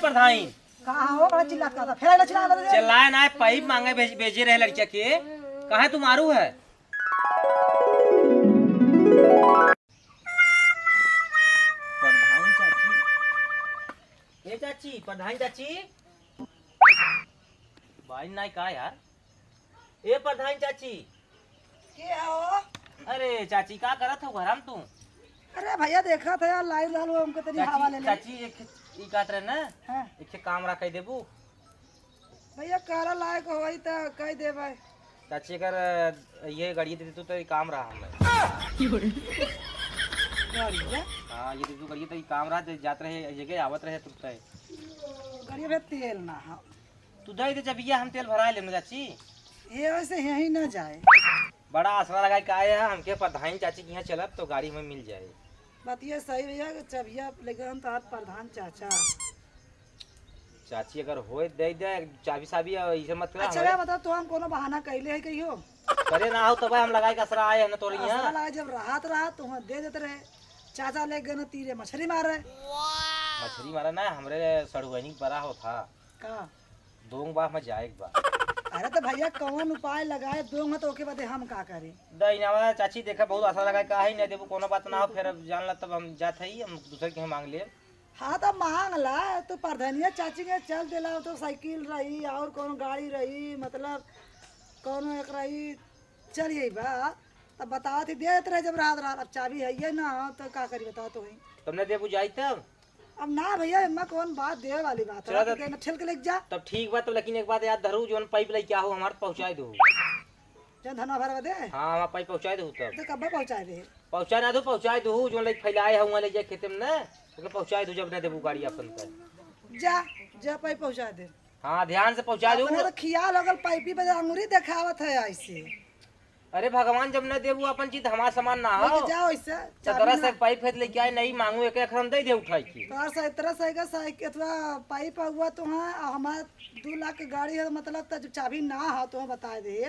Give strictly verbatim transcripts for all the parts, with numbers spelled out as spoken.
प्रधान। कहाँ हो? बड़ा चिल्लात का था। फेर ना चिल्ला रहे। चिल्लाए ना, पाइप मांगे भेज, भेजे रहे लड़किया के। कहाँ तू मारू है? प्रधान चाची। ए चाची, प्रधान चाची। भाई ना का यार? ए प्रधान चाची। के हो? अरे चाची, का करत हो घर में तू? अरे भैया, देखा था यार, लाइन रहल हो, हमको तनी चाची, हवा ले ले। चाची, एक ई काट रहे ना, हाँ। एक ठे काम रहा, कह देबू। भैया, कहला लायक होई त कह देबै। चाची, अगर ये गाड़ी दे तू तो ये काम रहा हमें। गाड़ी है? हाँ, ये दे तू गाड़ी तो ये काम रहा, जात रहे, ये के आवत रहे तुरते। गाड़ी में तेल ना हो। तू दे दे जब ये हम तेल भरा लेम ना चाची। ये वैसे यहीं ना जाए। बड़ा आसरा लगा के आए हैं, हमके प्रधान चाची के यहाँ चलब तो गाड़ी में मिल जाए। बात ये सही भैया कि चबिया लेके हम तो आज प्रधान चाचा। चाची अगर होए दे दे, चाबी साबी और इसे मत करा अच्छा, हमें। भैया बताओ, तो हम कोनो बहाना कैले है कहियो? करे ना हो तब हम लगाए के आसरा आए हैं ना तोरे यहाँ। आसरा लगा जब राहत रहा तो हम दे देते रहे। चाचा ले गए ना तीरे मछली मारे। मछली मारा ना, हमरे सड़ुआनी बड़ा हो था। का? दोंग बा, हमें जाए के बा। अरे तो भैया, कौन उपाय लगाए? दोंग है तो ओके बदे हम का करी? दहिनावा चाची, देखा, बहुत आसरा लगा, का है, नहीं देबू, कोनो बात ना हो, फिर अब जान ला, तब हम जात हई, हम दूसरे के यहाँ मांग लेब। हाँ, तो मांग ला, तू प्रधानिया चाची के चल देला, तो साइकिल रही और कोनो गाड़ी रही, मतलब कोनो एक रही, चल यही बा। तब बतावत ही देत रहे जब रात रात, अब चाबी है ये ना, तो का करी बताओ तो ही। तब नहीं देबू जाई तब? अब ना भैया, एमा कौन बात देवे वाली बात है? चला तब, देना ठेल के लेके जा। तब ठीक बा, तब लेकिन एक बात याद धरू, जौन पाइप लेके आओ, हमार पहुँचाए दो। जौन धनवा भरवा दे? हाँ, हमार पाइप पहुँचाए दो तब। तो कब्बा पहुँचाए दे? पहुँचाए ना दो, पहुँचाए दो, जौन लेके फैलाए है, वहाँ ले जाए खेते में ना, ओके पहुँचाए दो, जब ना देबू गाड़ी अपन पर। जा, जा पाइप पहुँचाए दे। हाँ, ध्यान से पहुँचाए दो। अपने तो खियाल हो गल, पाइपी पे अंगूरी देखावत है ऐसे। अरे भगवान, जब न देबू अपन चीज, हमार सामान ना हो। लेके जाओ इसे, तो चाबी तरह से ना। पाइप फेंक लेके आए, नहीं मांगू, एक एक हम दे दे उठाई के। तो सर, इतना सही का सही के, इतना पाइप हुआ तो हाँ, और हमार दो लाख के गाड़ी है, मतलब, तो जब चाबी ना हो तो हम बता दे,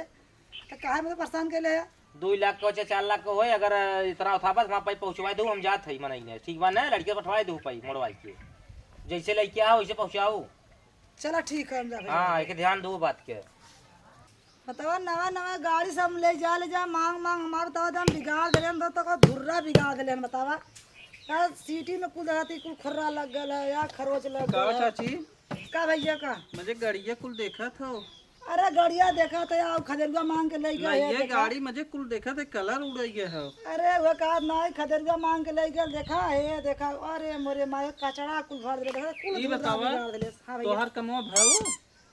तो काहे में परेशान के ले है? दो लाख का चाहे चार लाख का होए, अगर इतना उठा बस, वहाँ पाइप पहुँचवाए दो, हम जात है मनई ने, ठीक बा ना, लड़के पठवाए दो पाइप मोड़वाई के, जैसे लेके आओ वैसे पहुँचाओ। चला ठीक है, हम जा भाई। हाँ, एक ध्यान दो बात के। बतावा, नवा नवा गाड़ी सब ले जा, ले जा, मांग मांग, हमार बतावा, एकदम बिगाड़ देले हन, तो, तो का धुर्रा बिगाड़ देले हन, बतावा। का सिटी में कुल रहती, कुल खर्रा लग गल है, या खरोच लग का गल है। चाची? का भैया का? मुझे गड़िया कुल देखत हो। अरे गड़िया देखत है, आओ खदेरुआ मांग के ले गए नहीं, है, ये देखा। गाड़ी मुझे कुल देखत है, कलर उड़ गया है। अरे वो का नहीं, खदेरुआ मांग के ले गए, देखा है, देखा। अरे मोरे माए, कचड़ा कुल भर देले, देखा, कुल ई धुर्रा बतावा, बिगाड़ देले। हाँ भैया। तोहार कमवा भाऊ?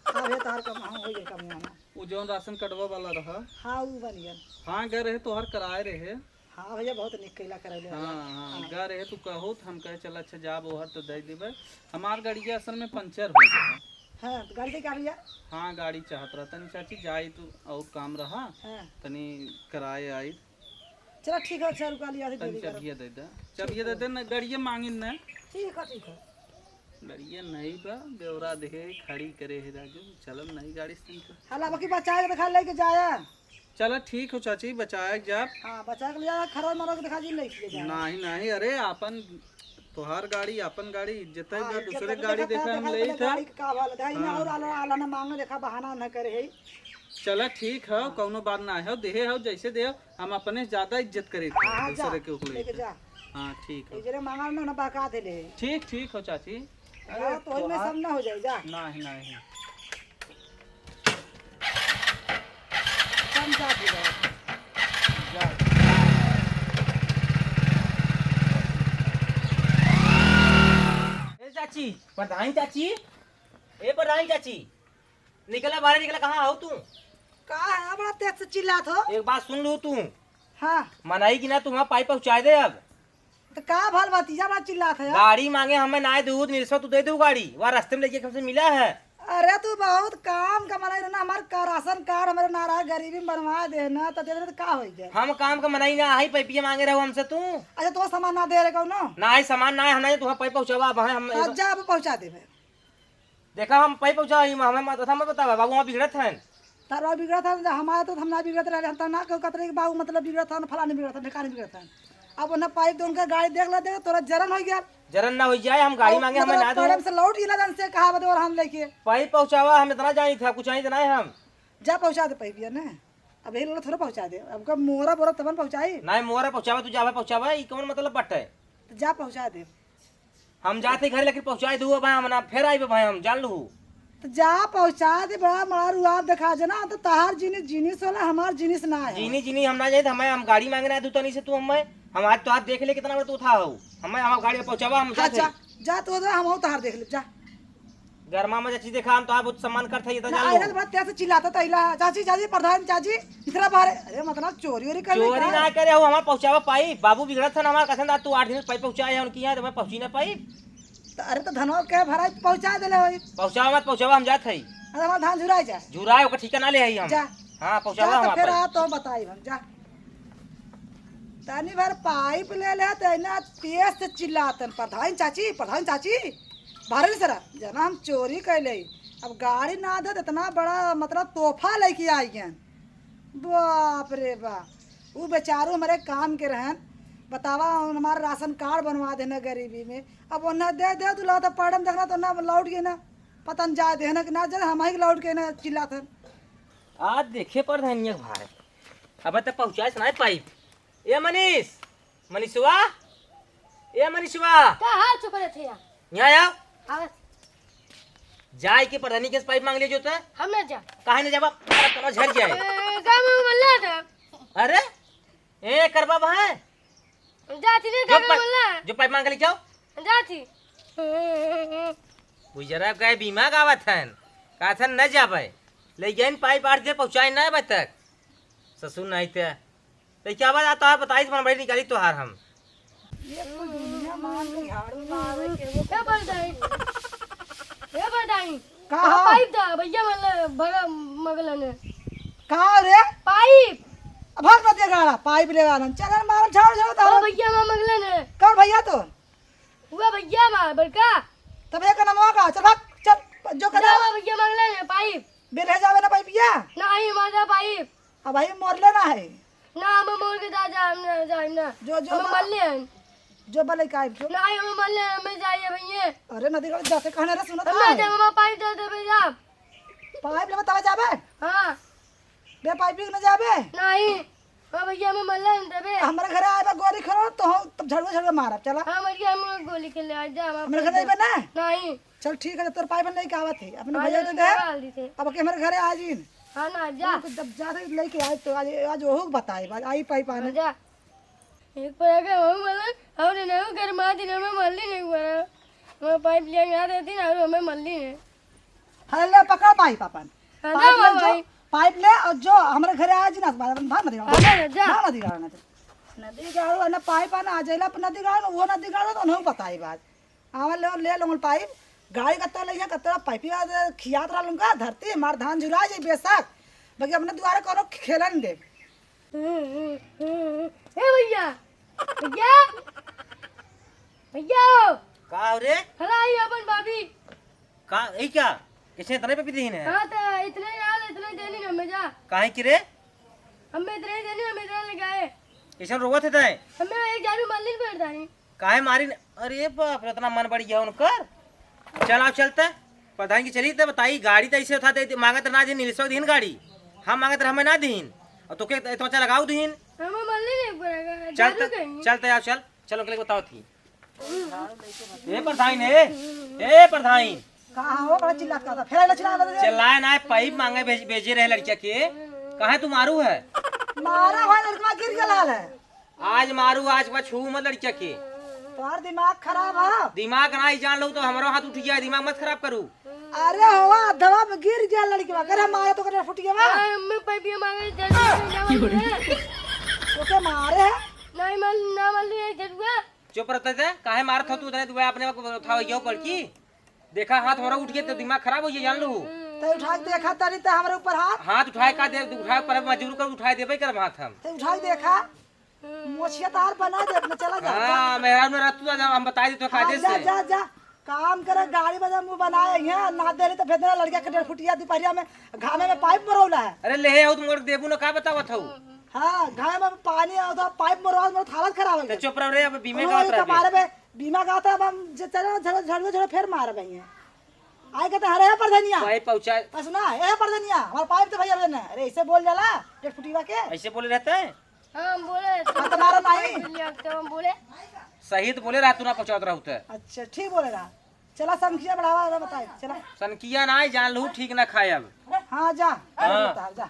हाँ भैया, तोहार कम, हाँ, हो गया कमवा। वो जौन राशन कार्डवा वाला रहा। हाँ, वो बन गया। हाँ, गए रहे, तोहार कराए रहे। हाँ भैया, बहुत निक कैला करैले हाँ, हमार। हाँ, हाँ। गए रहे, तू कहू, तो हम कहे, "चल, अच्छा, जाब ओहर तो दे देबे।" हमार गड़िया असल में पंचर हो गया है। हाँ, तो गाड़ी का भैया? हाँ, गाड़ी चाहत रहता नहीं, चाची, जाई तू और काम रहा, हाँ। तनी कराए आई। चला ठीक है, छह रुपया लिया से तनी देरी करो। चबिया दे दे, चबिया दे दे, न, गड़िया मांगिन न। ठीक है, ठीक है। गड़िया नहीं बा, बेवरा देखे खड़ी करे है राजू, चलम नहीं गाड़ी से तनिक। हला बाकी बचाए के देखा लेके जाया। चला ठीक हो चाची, बचाए के जाब। हाँ, बचाए के ले जाया, खरोच मरोच के देखा जी लेके जाया। नहीं, नहीं, अरे आपन, तोहार गाड़ी, आपन गाड़ी, इज्जत है हाँ, बा, इज्जत दूसरे है, गाड़ी देखा, देखा हम देखा, ले देखा, था। गाड़ी के का हाल है, देखा, इन्हें हाँ। और आला, आला ना मांगे, देखा बहाना ना करे है। चला ठीक है, हाँ। कौनो बात ना है, देहे हो जैसे दे, हम अपने से ज्यादा इज्जत करे थे, हाँ, हाँ, जा, दूसरे के ऊपर लेके लेके। जा। हाँ, ठीक है। इजरे मांगा ना, ना बहका देले। ठीक, ठीक हो चाची। अरे, हाँ, तो ओही में तोहार सब ना हो जाए, जा। नहीं, नहीं। समझा दिया। जा। ए चाची, प्रधान चाची, ए प्रधान चाची, निकला बाहर, निकला, कहाँ हो तू? का है, बड़ा तेज से चिल्लात हो? एक बात सुन लू तू। हाँ। मनई की ना, तू वहाँ पाइप पहुँचाए दे अब। तो का भल भतीजा बड़ा चिल्लात है यार? गाड़ी मांगे हमें ना दूध, निरसो तू दे दू गाड़ी, वहाँ रास्ते में लेके हमसे मिला है। अरे तू बहुत काम का मनई रहे ना, हमार का राशन कार्ड हमारे ना रहा, गरीबी में बनवा दे ना, तो दे दे तो का होई गया? हम काम का मनई ना, आई पैपिया मांगे रहो हमसे तू। अच्छा, तो सामान ना दे रहे कौनो? ना, आई सामान ना है, हम ना, तू वहाँ पाइप पहुँचावा, अब हम हाँ, जा, अब पहुँचा देबे। देखा, हम पाइप पहुँचा, हम, हमें मत, मत बतावा, बाबू वहाँ बिगड़त हैं। तार बाबू बिगड़त हैं, हमारे तो हम ना बिगड़त रहे, हम तो ना कहू कतरे के बाबू मतलब बिगड़त हैं, फलाने बिगड़त हैं, ढेकाने बिगड़त हैं। अब उन्हें पाइप दे उनका गाड़ी देख ला, देख तोरा जरन होइ गया। जरन ना होइ जाए, हम गाड़ी और मांगे, हमें मतलब ना दो। पड़म से लौट गिला जन से कहा बदे और हम लेके। पाइप पहुँचावा, हम इतना जानी था, कुछ नहीं जाना है हम। जा पहुँचा दे पाइप यार ना। अब यही लोग थोड़ा पहुँचा दे, अब का मोरा बोरा तबन पहुँचाई। नहीं, मोरा पहुँचावा, तू जावे पहुँचावा, ई कौन मतलब बट है? तो जा पहुँचा दे। हम जाते घर, लेकिन पहुँचाए दू भाई, हम ना फेर आइबे भाई, हम जान लू। तो जा पहुँचा दे बड़ा मारू, आप देखा जना, तो तहार जिनिस जिनिस होला, हमार जिनिस ना है। जिनी जिनी हम ना जाए, हमें, हम गाड़ी मांगे ना दू तनी से तू हमें, हम आज तो आज देख ले कितना बड़ा तू था हो, हमें, हम गाड़ी पहुँचावा, हम हाँ, जाते। जा, जा तो जा, हम तहार देख ले, जा। गरमा में चाची देखा, हम तहार बहुत सम्मान करत है, ये तो ना, जान आइला लो। तो बड़ा तेज से चिल्लाता था, इला, "चाची, चाची, प्रधान, चाची, इतना बाहर है।" अरे, मतलब, चोरी वोरी कर ले चोरी का? ना करे हो, हमार पहुँचावा पाइप। बाबू बिगड़त है ना हमार, कहते हैं, "तू आठ दिन में पाइप पहुँचाए है, उनकी यहाँ तो मैं पहुँची ना पाइप।" तो अरे, तो धनवा के भराई पहुँचा देले होई। पहुँचावा मत, पहुँचावा, हम जात हई। अरे, हमार धान झुराई जा। झुराए, ओकर ठिका ना ले हई हम। जा। हाँ, पहुँचावा जा, तो हमार फिर पाइप। आ, तो बताई हम, जा। तनी भर पाइप ले ले, तो इतना तेज से चिल्लातन, "प्रधान चाची, प्रधान चाची।" बाहर से सरा, जना हम चोरी कैले। अब गाड़ी ना दे, तो इतना बड़ा, मतलब, तोहफा लेके आई गन। बाप रे बाप, उ बेचारू हमरे काम के रहन। बतावा, हमार राशन कार्ड बनवा देना गरीबी में। अब ओन्ना दे दे, तू ला तो पड़म देखना, तो ना लौट गए ना। पता न जाए देहना कि ना जाए, हम ही लौट के ना चिल्लात हन। आज देखे प्रधानिया के भाई, अब तक पहुँचाए से नहीं पाइप। ए मनीष, मनीषवा, ए मनीषवा। का हाल चुप रहत है यहाँ? यहाँ आओ। हाँ। जाए के प्रधानी के पाइप मांग ले जो तो। हम ना जा। काहे ना जाबा? मारा कनो झर जाए। ए, गाँव में मल्ला था। अरे, ए करबा भाई। जाती नहीं जो गाँव में पा-, मल्ला। जो पाइप मांग के लेके आओ। जाती। गुजरा कहे बीमा गावत हन। कहत हन न जाबे। ले गइन पाइप आठ दे पहुँचाए ना अबे तक। ससुर नहीं थे। तो क्या बात, आ तोहार बताई, तुम्हारा बड़ी निकाली तोहार हम। ये तो दुनिया मान के झाड़ू मारे के वो ए बरदाई, ए बरदाई, का कहाँ हो? पाइप दा, भैया मल्ला, भगा मगलन। कहाँ रे? पाइप। अब भाग मत ये गाड़ा, पाइप ले आना। चल मारम झाड़ू, झाड़ू ओ तारा। भैया, माँ मगलन। कौन भैया तो? हुआ भैया माँ, बड़का। तब एक नमवा का, चल भाग, चल, जो कर जा। हुआ भैया मगलन, पाइप। बिल है जावे ना पाइपिया? नहीं, मार जा पाइप। अब भाई मोर लेना है। ना, हम मोर के जा, जा, हम ना, जा, हम ना। जो, जो हम बा-, मर ले हैं। जो बा लइका आइब जो। नहीं, हम मर ले, हमें जाइए भैया। अरे नदी गढ़ जाते कहने रे, सुनत हम ना है। जाए, हम पाइप दे दे भैया। पाइप लेबे तबे जाबे? हाँ। बे पाइप के न जाबे? नहीं। हाँ भैया, हमें मर ले देबे। हमरे घरे आबे गोरी खेलो तो हम तब झड़ुआ झड़ुआ मारब, चला। हाँ भैया, हम गोली खेले आ जा, हम हमरे घरे आइबे ना? नहीं। चल ठीक है, तोर पाइप नहीं का आवत है, अपने हाँ, भैया दे दे। निकाल दी थे। अब के हमरे घरे आ जीन। हाँ ना, जा। उनको जब जाते लेके आए तो आज, आज ओहू के बताए, आज आई पाइप आने। हाँ, जा। एक पर आके हम मल्लन, और इन्हें घर मार दिन हमें मल्ली नहीं पड़ा। हमें पाइप लिया ना देती ना, और हमें मल्ली नहीं। अरे ले पकड़ पाइप अपन। हाँ, पाइप ना ले जो, भाई। पाइप ले और जो हमरे घरे आज ना, भाग नदी गाड़ो। हाँ, जा। भाग नदी गाड़ो ना तो। नदी गाड़ो, ना पाइप आना, आ जाइला अपन नदी गाड़ो, वो नदी गाड़ो तो उन्हें बताई बात। आवा ले, ले लोगन पाइप, गाड़ी कत्ता ले, यहाँ कत्ता पाइप, खियात रहा लोगन का धरती, हमार धान झुरा जाई बेशक, बाकी अपने दुआरे कोनो खेलन दे। ए भैया, भैया, भैया हो। का हो रे? हला आई अपन भाभी। का, ई क्या? किसने इतने पे भी दीन है? हाँ, तो इतने ही रहल, इतने देनी ना हमें जा। काहे की रे? हमें इतने ही देनी, हमें इतने लगे आए। कैसन रोवत है तै? हमें एक जानू मल्लिन बैठ जानी। काहे मारी न-, अरे बाप रे, इतना मन बढ़ गया उनकर। चल आओ, चलते। प्रधान की चली त बताई, गाड़ी त ऐसे था दे, मांगत ना दीन, निलेशवा दीन गाड़ी। हम मांगत रह, हमें ना दीन। और तो के, तो अच्छा लगाओ दीन। हमें मल्ली नहीं पड़ेगा, चलते, जादू कहीं। चलते आओ, चल, चलो, के बताओ थी। ए प्रधान, ए, ए प्रधान। कहाँ हो, बड़ा चिल्लात का था? फिर आइला चिल्ला दे। चिल्लाए ना, पाइप मांगे भेज, भेजे रहे लड़किया के। काहे तू मारू है? मारा हुआ लड़का गिर गया है। आज मारू, आज बस छू मत लड़किया के। तोहार दिमाग खराब है। दिमाग ना ही जान लो तो हमारा हाथ उठ गया, दिमाग मत खराब करू। अरे होवा, दवा में गिर गया लड़का, करे मारा तो करे फुट गया। हाँ, मैं पाइपिया मांगे, जल्दी से जाओ। ओके मारे है? नहीं, मल-, ना मल्ली है, जलुआ। चुप रहते थे, काहे मारत हो तू उतने दुआ अपने को उठाओ यो पड़की। देखा हाथ हमारा उठ गया तो दिमाग खराब हो गया, जान लो। तो उठा के देखा तारी तो हमारे ऊपर हाथ। हाथ उठाए का दे, उठाए पर मजबूर कर उठाए देबे करब हाथ हम। तो उठा के देखा। मोछिया तार बना दे अपने, चला जा। हाँ, मेहरारू ना रहतू तो हम बताई देतो हाँ, कायदे जा, से। जा, जा। काम करे, गाड़ी बजा मुंह बनाए यहाँ, ना दे रही तो भेजना लड़का के डेढ़ फुटिया दोपहरिया में घामे में पाइप मरौला है। अरे ले आओ तुम और देबू ना, का बतावत हो? हाँ, गाँव में पानी आवत है, पाइप मरवा, मरवा हालत खराब हो तो गई। चुप रह रे, अब बीमे उन्होंने गावत रहबे। कपारे पे बीमा गावत है, अब हम जे चले ना, झड़-, झड़ुए, झड़ुए फेर मार बही हैं। आए कहते, "अरे, हे परधनिया।" पाइप पहुँचा। बस ना, "ए परधनिया, हमार पाइप तो भैया देना।" अरे, ऐसे बोल जाला, जेठ फुटीवा के? ऐसे बोले रहते हैं? हाँ, हम बोले। हाँ, तुम्हारा नहीं। तो हम बोले। सही तो बोले रहा, तू ना पहुँचावत रहू तो। अच्छा, ठीक बोले रहा। चला, संखिया बढ़ावा, अरे बताए, चला। संखिया ना, जान लू, ठीक ना खाए अब। हाँ, जा। हाँ। बता, जा।